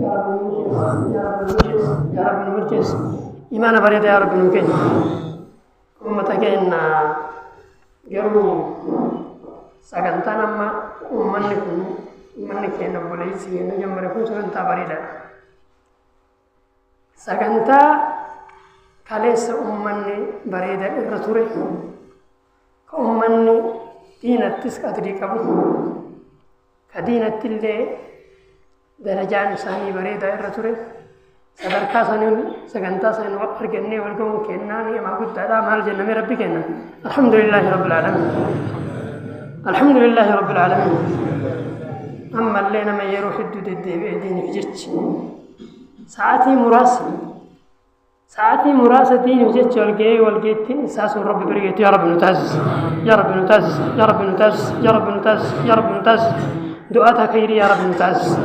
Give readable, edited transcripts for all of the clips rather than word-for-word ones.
Yaa Rabbi nu milkeessi. Yaa Rabbi nu milkeessi. Yaa Rabbi nu milkeessi. Imaana bareeda yaa Rabbi nu kenni. Uummata keenya garuu sagantaan amma uummanni kun uummanni keenya obboleessi keenya jammare kun sagantaa bareedaadha. Sagantaa kaleessa uummanni bareeda irra ture ka uummanni diinattis qadrii qabu ka diinatti illee darajaan isaanii bareedaa irra ture sadarkaa saniin sagantaa saniin argannee wal ga'uun kennaa ni'amaa guddaadha. Maal jenname rabbi kenna? Alhamdulillaahi rabbil aalamiin, alhamdulillaahi rabbil aalamiin. Ammallee nama yeroo hedduu deddeebi'ee diiniif jechi sa'aatii muraasa diiniif jecha wal ga'ee wal geettiin isaa sun rabbi bira geettu yaa rabbi nu taasisa, yaa rabbi nu taasisa, yaa rabbi nu taasisa, yaa rabbi nu taasisa, yaa rabbi nu taasisa. Du'aata khayrii yaa rabbi nu taasisa.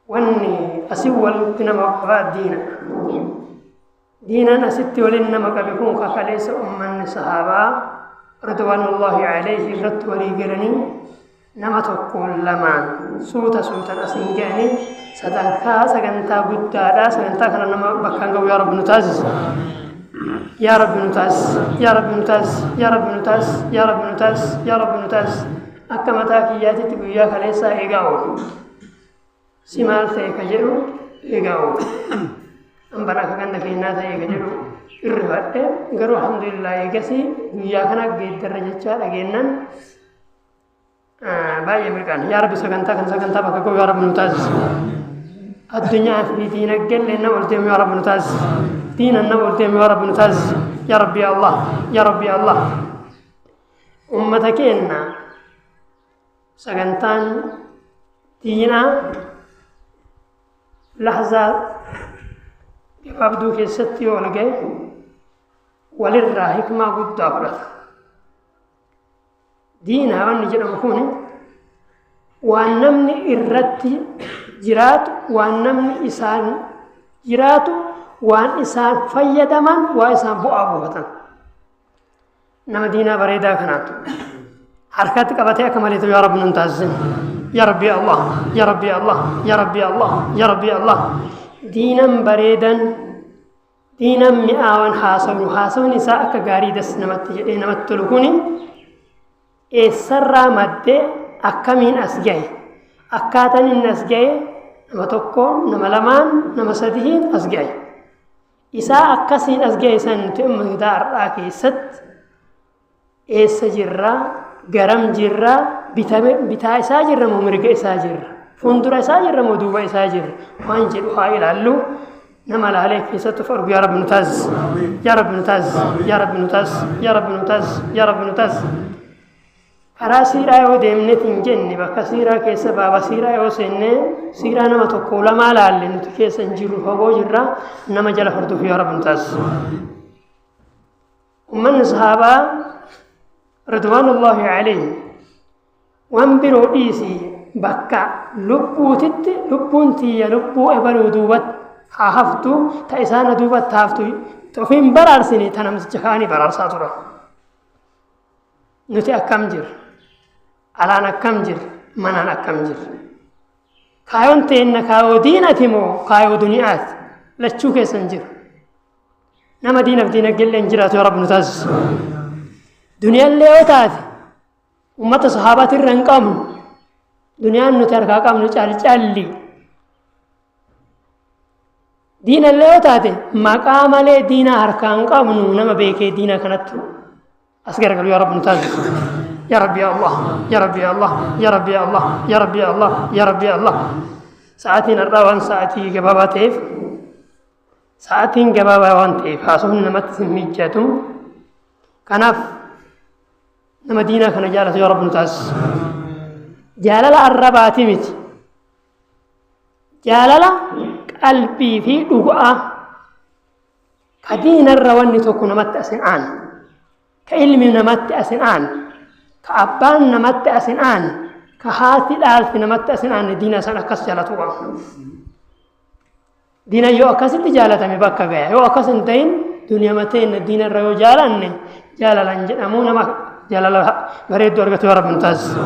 Wanni asii walitti nama qabaa diina. Diinaan asitti waliin nama qabe kun kakaleessa ummanni sahaabaa ridwaanullaahi alayhi irratti walii galanii nama tokkoon lamaan suuta suutan asiin ga'anii sadarkaa sagantaa guddaadha. Sagantaa kana nama bakkaan ga'u yaa rabbi nu taasisa, yaa rabbi nu taasisa, yaa rabbi nu taasisa, yaa rabbi nu taasisa, yaa rabbi nu taasisa, yaa rabbi nu taasisa. Akka mataa kiyyaatitti guyyaa kaleessaa eegaa oolu si maal ta'e ka jedhu eegaa oolu hambana akka ganda keenyaa ta'e ka jedhu irrifadhe. Garuu alhamdulillah, eegasii guyyaa kana geeddarra jechaa dhageennan baay'ee mirqaan. Yaa rabbi, sagantaa kana sagantaa bakka ga'u yaa rabbi nu taasisa. Addunyaa fi diinagdeellee nama ol deemu yaa rabbi nu taasisa. Diinan nama ol deemu yaa rabbi nu taasisa. Yaa rabbi ya Allah, yaa rabbi ya Allah. Ummata keenya sagantaan diinaa lahzaa gabaabduu keessatti yoo ol ga'e walirraa hikmaa guddaa fudhata. Diinaa wanni jedhamu kun waan namni irratti jiraatu, waan namni isaan jiraatu, waan isaan fayyadaman, waan isaan bu'aa buufatan. Nama diinaa bareedaa kanaan harkatti qabatee akka malee yaa rabbi nun taasisin. Yaa rabbi ya Allah, yaa rabbi ya Allah, yaa rabbi ya Allah, yaa rabbi ya Allah. Diinan bareedan, diinan mi'aawan, haasawnu haasawni isaa akka gaarii das namatti jedhee namatti tolu kuni eessarraa maddee, akkamiin as gahe? Akkaataan inni as gahe nama tokko, nama lamaan, nama sadiin as gahe. Isaa akkasiin as gahe san nuti ummata har'aa keessatti eessa jirra? Garam jirra? Bitaa isaa jirra moo mirga isaa jirra? Fuuldura isaa jirra moo duuba isaa jirra? Waan jedhu haa ilaallu. Nama laalee keessatti of argu yaa rabbi nu taasisa, yaa rabbi nu taasisa, yaa rabbi nu taasisa, yaa rabbi nu taasisa, yaa rabbi nu taasisa. Karaa siiraa yoo deemneet hin jenne, bakka siiraa keessa baaba siiraa yoo seenne, siiraa nama tokko lamaa laalle, nuti keessa hin jirru, fagoo jirra. Nama jala hordofu yaa rabbi nu taasisa. Ummanni sahaabaa ridwaanullaahi alayhi waan biroo dhiisi, bakka lubbuutitti lubbuun tiyya lubbuu ebaluu duubatti haa haftu, ta isaana duubatti haftu ofiin baraarsine, ta namticha kaanii baraarsaa turan. Nuti akkam jirra? Alaan akkam jirra? Manaan akkam jirra? Kaayoon teenna kaayoo diinati moo kaayoo duniyaati? Lachuu keessa hin jiru. Nama diinaf diinagdeellee hin jiraatu yaa rabbi nu taasisa. Duniyaallee yoo taate ummata sahaabaatirra hin qabnu. Duniyaan nuti harkaa qabnu calcalli. Diinallee yoo taate maqaa malee diinaa harkaa hin qabnu. Nama beekee diina kanatti as garagalu yaa rabbi nu taasisa. Yaa rabbi ya Allah, yaa rabbi ya Allah, yaa rabbi ya Allah, yaa rabbi ya Allah, yaa rabbi ya Allah. Sa'aatiin har'aa waan sa'aatii gabaabaa ta'eef, sa'aatiin gabaabaa waan ta'eef haasofni namatti hin mijatu. Kanaaf nama diinaa kana jaalatu yaa rabbi nu taasisa. Jaalala arrabaati miti. Jaalala qalbii fi dhugaa ka diinarra wanni tokko namatti asin aanu, ka ilmi namatti asin aanu, ka abbaan namatti asin aanu, ka haati dhaalti namatti asin aanne, diina san akkas jaalatu qabna. Diina yoo akkasitti jaalatame bakka gaya. Yoo akkas hin ta'in duniyaa ta'in diinarra yoo jaalanne jaalalan jedhamu. Nama jaalala bareedduu argatu yaa rabbi nu taasisa.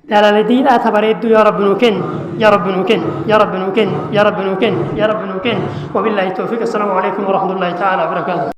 Jaalala diinaa ta bareedduu yaa Rabbi nuu kenni, yaa Rabbi nuu kenni, yaa Rabbi nuu kenni, yaa Rabbi nuu kenni, yaa Rabbi nuu kenni. Wabillaahi tawfiiq. Assalaamu alaikum warahmatullaahi ta'aalaa wabarakaatuh.